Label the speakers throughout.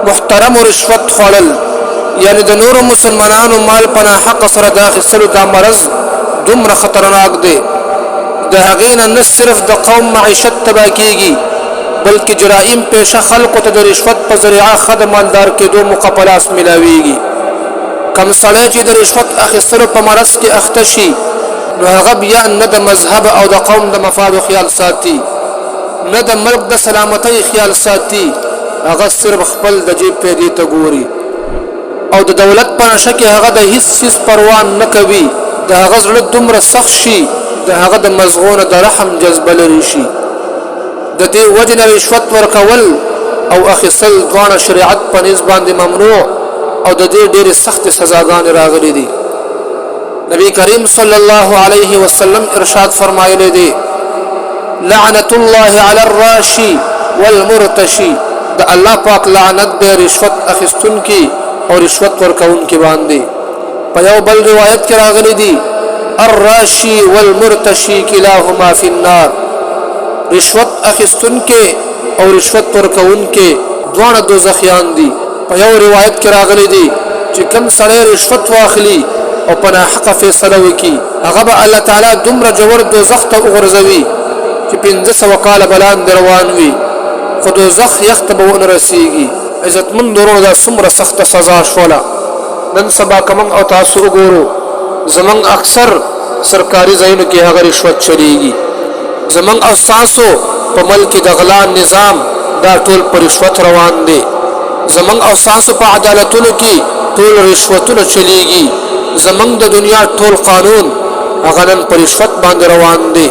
Speaker 1: محترمو رشوت خوړل یعنی د نورو مسلمانانو مال په ناحقه سره د اخیستلو دا مرض دومره خطرناک دی، د هغې نه نه صرف د قوم معیشت تباه کیږي بلکې جرائم پیشه خلکو ته د رشوت په ذریعه ښه د مالدار کیدو موقع په لاس ملاویږي. کوم سړی چې د رشوت اخیستلو په مرض کې اخته شي نو هغه بیا نه د مذهب او د قوم د مفادو خیال ساتي، نه د ملک د سلامتۍ خیال ساتي، هغه صرف خپل د جیب فایدې ته ګوري او د دولت په نشه کې هغه د هیڅ څیز پروا نه کوي، د هغه زړه دومره سخت شي د هغه د مزغو نه د رحم جذبه لرې شي. د دې وجې نه رشوت ورکول او اخیستل دواړه شریعت په نزد باندې ممنوع او د دې ډېرې سختې سزاګانې راغلي دي. نبی کریم صلی الله علیه وسلم ارشاد فرمایلی دی، لعنت الله علی الراشی والمرتشی، د الله پاک لعنت دی رشوت اخیستونکي او رشوت ورکوونکي باندې. په یو بل روایت کې راغلي دي، الراشی والمرتشی کلاهما فی النار، رشوت اخیستونکی او رشوت ورکوونکی دواړه دوزخیان دي. په یو روایت کې راغلي دي چې کوم سړی رشوت واخلي او په ناحقه فیصله وکړي هغه به الله تعالی دومره ژور دوزخ ته وغورځوي چې 500 کاله به لاندې روان وي خو دوزخ یخ ته به ونه رسیږي. عزتمند وروڼو، دا څومره سخته سزا شوله. نن سبا که موږ او تاسو وګورو زموږ اکثر سرکاري ځایونو کې هغه رشوت چلیږي. زموږ او ستاسو په ملک کې د غلا نظام دا ټول په رشوت روان دی. زموږ او ستاسو په عدالتونو کې ټول رشوتونه چلیږي. زموږ د دنیا ټول قانون هغه نن په رشوت باندې روان دی.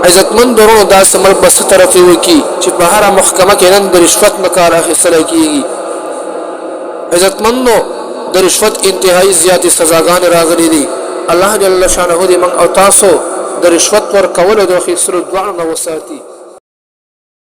Speaker 1: عزتمند وروڼو، داسې ملک به څه ترقي وکړي چې په هره محکمه کې نن د رشوت نه کار اخیستل کیږي. عزتمندو، د رشوت انتهایی زیاتې سزاګانې راغلي دي. الله جل شانه دې موږ او تاسو د رشوت ورکولو او د اخیستلو دواړو نه وساتي.